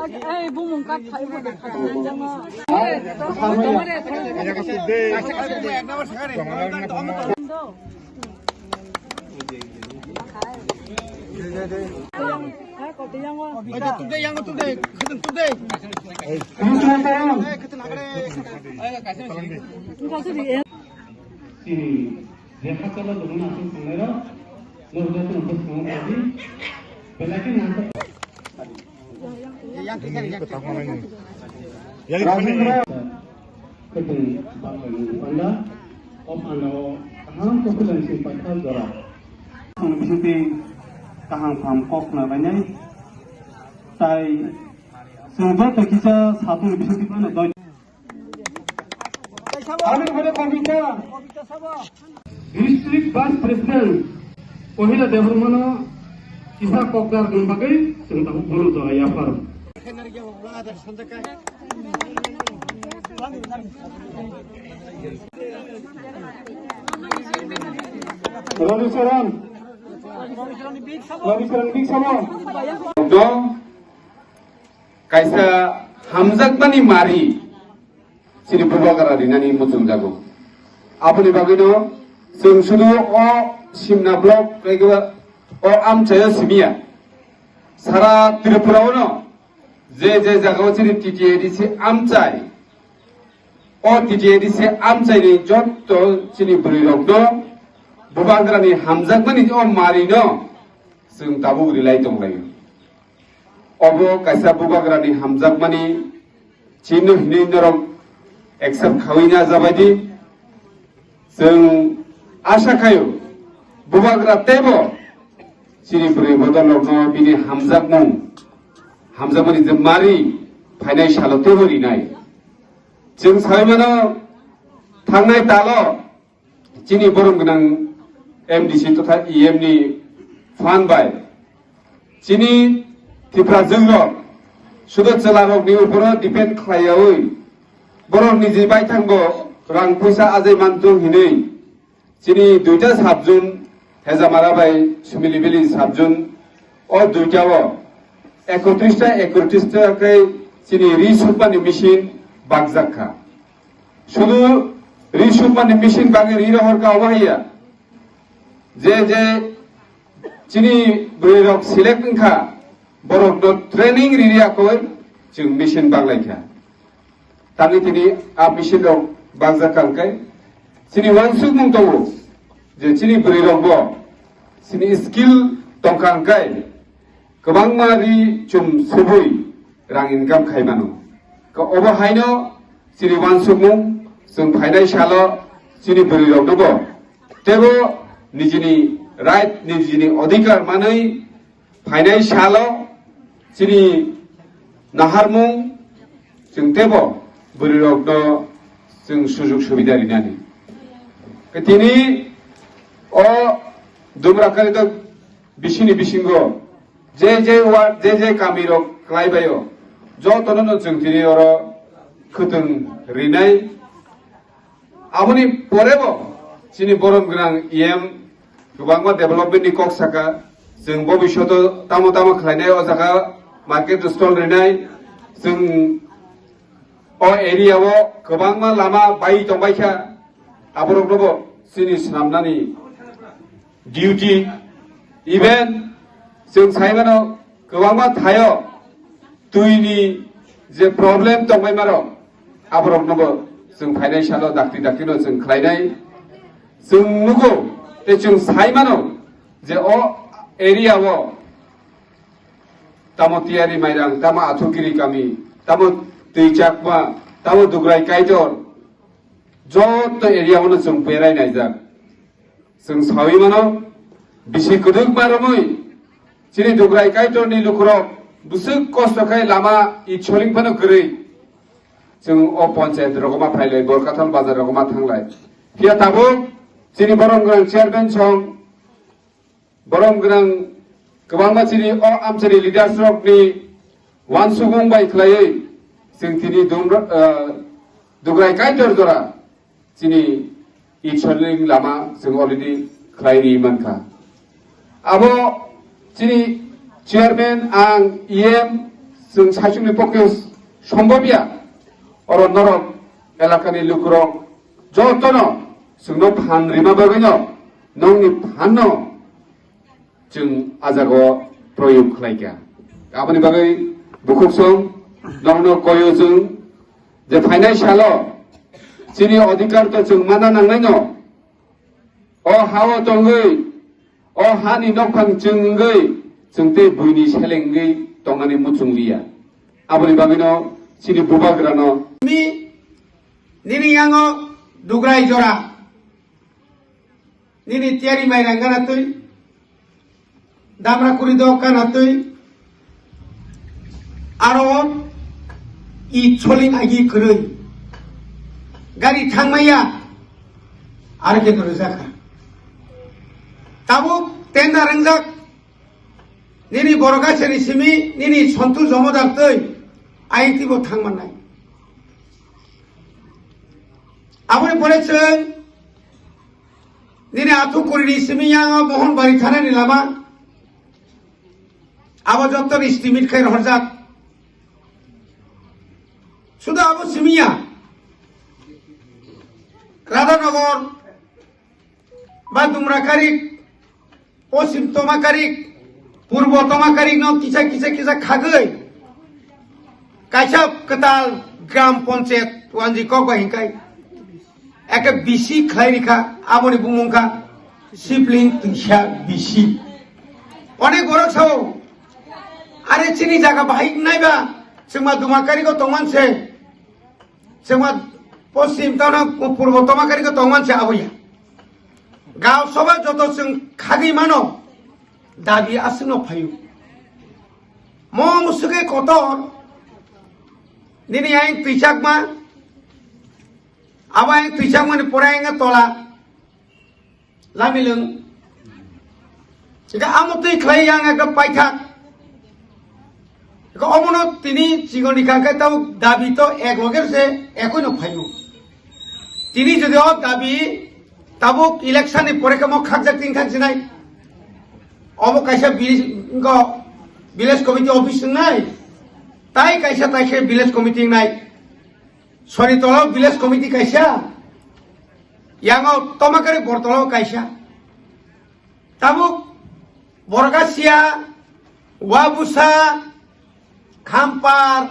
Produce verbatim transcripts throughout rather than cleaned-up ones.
Ei, bumung kap phai bo na kha. Chini je hakchalo lubung aswk thangnai rok, norok joto no bwskango kaiwi belai khe nangkuk. Rajendra Khwtwng Bakhraini panda, o panda o kaham khe khwlaingsing paikha jora. Ang bisingtwi kaham kaham kok khna bainai, tai chwng joto kisa satoni bisingtwi phano doi. Ani hwnwi Kobita. District Vice President Kohila Debbarmano kisa kokdar ni bagwi chwng tabuk bono jora yaphar. Ravi Sharan. Ravi Sharan big sabo. Dong. Kaisa hamjakmani mari chini bubagra rinani muchungjago. Aboni bagwino chwng sudu o Simna block kaiba o amchaio simiya. Sara Tripura ono je je jagao chini T T A D C amchai, o T T A D C amchaini jotto chini bwrwirokno bubagrani hamjakmani o marino chwng tabuk rilai tonglaio. Obo kaisa bubagrani hamjakmani chino hinwi norok accept khawi na jabaidi. Chwng asha khaio bubagra teibo chini bwrwi bodolrokno bini hamjakmung, hamjakmani je mari phainai salo teibo rinai. Chwng sawi mano thangnai talo chini borom gwnang M D C totha E M ni phan bai chini Tiprajwk rok sudo chwla rok ni uporo depend khlaiyawi borok niji baithang bo rang puisa ajai mantung hinwi chini duita subzone Hejamara bai Sumili Valley subzone o duita o ekotris ta ekotris ta khe chini ri sukmani machine bakjak kha. Sudu ri sukmani machine bagwi ri rohor ka obo haiya. Je je chini bwrwi rok select wngkha, borok no training riri akoi chwng machine baglai kha. Tangwi tini a machine rok bakjak kha hwnkhe chini uansukmung tongo je chini bwrwi rok bo chini skill tongkha hwnkhe kwbangma ri chum subui rang income khai mano. Ka obo haino chini uansukmung chwng phainai salo chini bwrwi rokno bo teibo nijini right nijini odhikar manwi phainai salo chini naharmung chwng teibo bwrwi rokno chwng sujug subida rinani. Tini o Dumrakari to bisini bisingo je je ward, je je kami rok kwlaibaio, jotono no chwng tini oro khwtwng rinai. Aboni porebo chini borom gwnang E M kwbangma development ni kok saka, chwng bobishoto tamo tamo khlainai o jaga market stall rinai, chwng o area o kwbangma lama bai tongbaikha, aboroknobo chini swnamnani duty, even chwng saimano kwbangma thaio twini je problem tongmai maro, aboroknobo chwng phainai salo dakti daktino chwng khlainai. Chwng nugo tei chwng saimano je o area o tamo Tiyari Mairang, tamo Athukiri kami, tamo Twi Chakma, tamo Dugrai Kaitor, joto area o no chwng berai naijak. Chwng sawi mano, bisi kwdwkma romwi chini Dugrai Kaitorni lukurok bwswk kosto khai lama itsoling phano kwrwi. Chwng o panchayat rogoma phailai, Borkathal bazar rogoma thanglai. Phiya tabuk chini borom gwnang chairman song, borom gwnang kwbangma chini o amchani leaders rokni uansukmung bai khlaiwi chwng tini Dum-, ah, Dugrai Kaitor jora chini itsoling lama chwng already khlai ri mankha. Abo chini chairman, ang E M, Chwng saichungni pokhe sombobya, oro norok elakani lukurok jotono chwngno phan rima bagwino nongni phanno chwng a jagao proyog khlaikha. Aboni bagwi bukhuk song nongno koyo chwng je phainai salo chini odhikar to chwng mana nangnaino. O hao tongwi, o hani nokphang chwng wngwi, chwng tei buini seleng wngwi tongnani muchung liya. Aboni bagwino chini bubagrano. Mi, nini yango dugrai jora, nini tiyari mai rangana twi, damra kuri do kana twi, aro i choling agi kwrwi. Gari thangmaya, aro khe kwrwi jakha. Tabuk tenda ringjak, nini borok asani simi, nini Santu Jomodar twi, I T bo thangmannai. Aboni pore chwng, nini Athukuri ni simi yango Mohonbari thanani lama. Abo jotto estimate khai rohorjak. Sudo abo simiya. Radhanagar ba Dumrakarik, Poschim Tomakarik, Purbo Tomakarik no kisa kisa kisa khagwi. Kaisa kwtal Gram Panchayat wanji kok bai hinkai. Eke bisi khlai rikha, aboni bumung kha Sibling Twisa bisi. Onek borok sao, are chini jaga bahai naiba, chwngma Dumakari go tongman se, chwngma Poschim tana Purbo Tomakari go tongman se aboya. Gao soba joto chwng khagwi mano, dabi aswkno phaio. Mo musuke kotor, nini ayang twichakma, abo ayang twichakmani pore ayang tola, lamilwng. Ika amo twi khlai yang ekta paithak. Ika omono tini chigoni kangkai tau dabi to ek loger se ekoi no phaio. Tini jodi o dabi tabuk election ni pore kamo khakjak tin thang sinai. Obo kaisa village, wngkha village committee office wngnai, tai kaisa tai khe village committee wngnai. Sonitolo village committee kaisa, yango Tomakari Bortolo kaisa. Tabuk Borgasia, Wabusa, Khampar,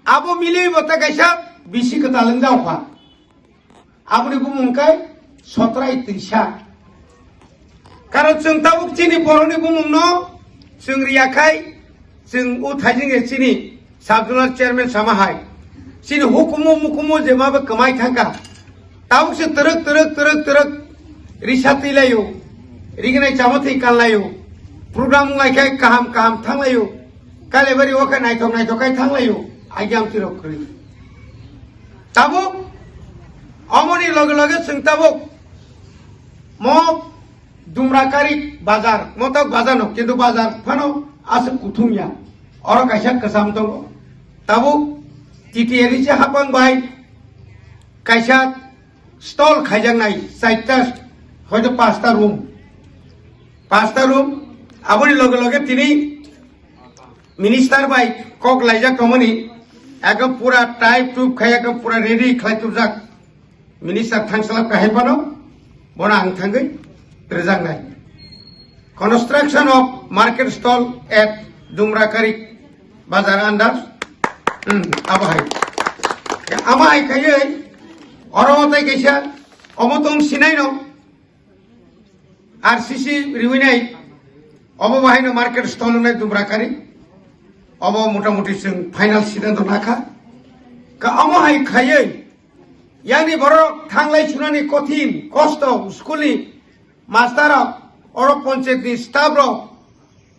abo miliwi bo ta kaisa bisi kwtal wngjak kha. Aboni bumung khe Sotrai Twisa. Karon chwng tabuk chini borokni bumungno chwng riya khai, chwng o thaijing je chini sub zonal chairman sama hai. Chini hukumu mukumu je ma ba kwmai thangkha. Tabuk se twrwk, twrwk, twrwk, twrwk risa twi laio, rignai chama thwi kan laio, program wngkha kaham kaham thang laio, Kalebari o khe naithok naithok khai thang laio, agiam tirok kwrwi. Tabuk omoni loge loge chwng tabuk mo Dumrakari bazar, mo tabuk bazar no, kintu bazar phano aswk kuthum ya. Oro kaisa kwcham tongo. Tabuk T T A D C hapang bai kaisa stall khaijaknai, chaita hoito pasta room, pasta room. Aboni loge loge tini minister bai kok laijak tongmani, ekdom pura type tup khai, ekdom pura ready khlai tubjak. Minister thangsalap kahai phano bono ang thangwi rwjaknai. Construction of market stall at Dumrakari Bazar under. Hmm, abo hai. Amo hai khaiwi oro tai kaisa omo tong sinai no R C C riwi nai, obo bahai no market stall nai Dumrakari. Obo motamuti chwng final siddhanto nakha. Ka omo hai khaiwi yani borok thanglai sunani kothin kosto school ni master rok, oro panchayat ni staff rok,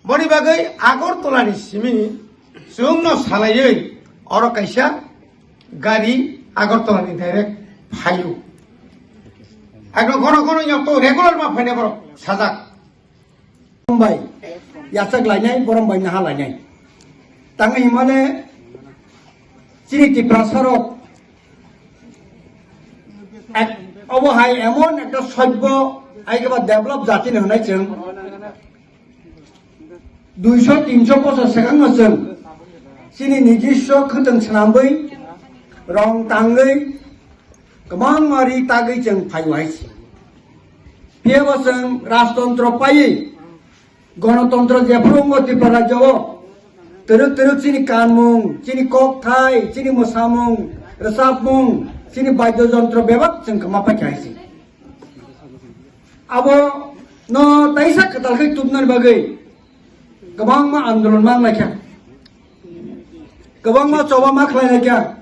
boni bagwi Agartala ni simi chwngno salaiwi oro kaisa gari Agartala ni direct phaio. Ekdom kono kono yokto regular ma phaina borok sajak. Borom bai yachak lainai, borom bai naha lainai. Tangwi himale chini Tiprasa rok ek, obo hai emon ekta sobbo, hai khe ba develop jati ni hwnwi chwng duiso tinso bosor swkangno chwng Chini nijiswa khwtwng swnamwi, rong tangwi, kwbangma ri tagwi chwng phaiwi hai se. Phiyaba chwng rajtontro paiwi, gonotontro jephru wngo Tripura rajyo o, twrwk twrwk chini kanmung, chini kokthai, chini mwsamung, rwchapmung, chini badyo jontro bebak chwng kwma paikha hai se. Abo no taisa kwtal khe tubnani bagwi kwbangma andolon ma wnglaikha, kwbangma choba ma khlailaikha.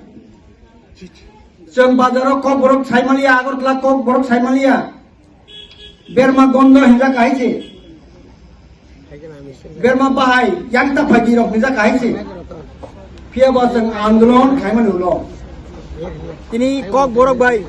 Chwng bazaro Kokborok saimanliya, Agartala Kokborok saimanliya. Berma gondo hinjak hai se. Berma bahai yang ta phaidi rok hinjak hai se. Phiyaba chwng andolon khaimani ulo. Tini Kokborok bai.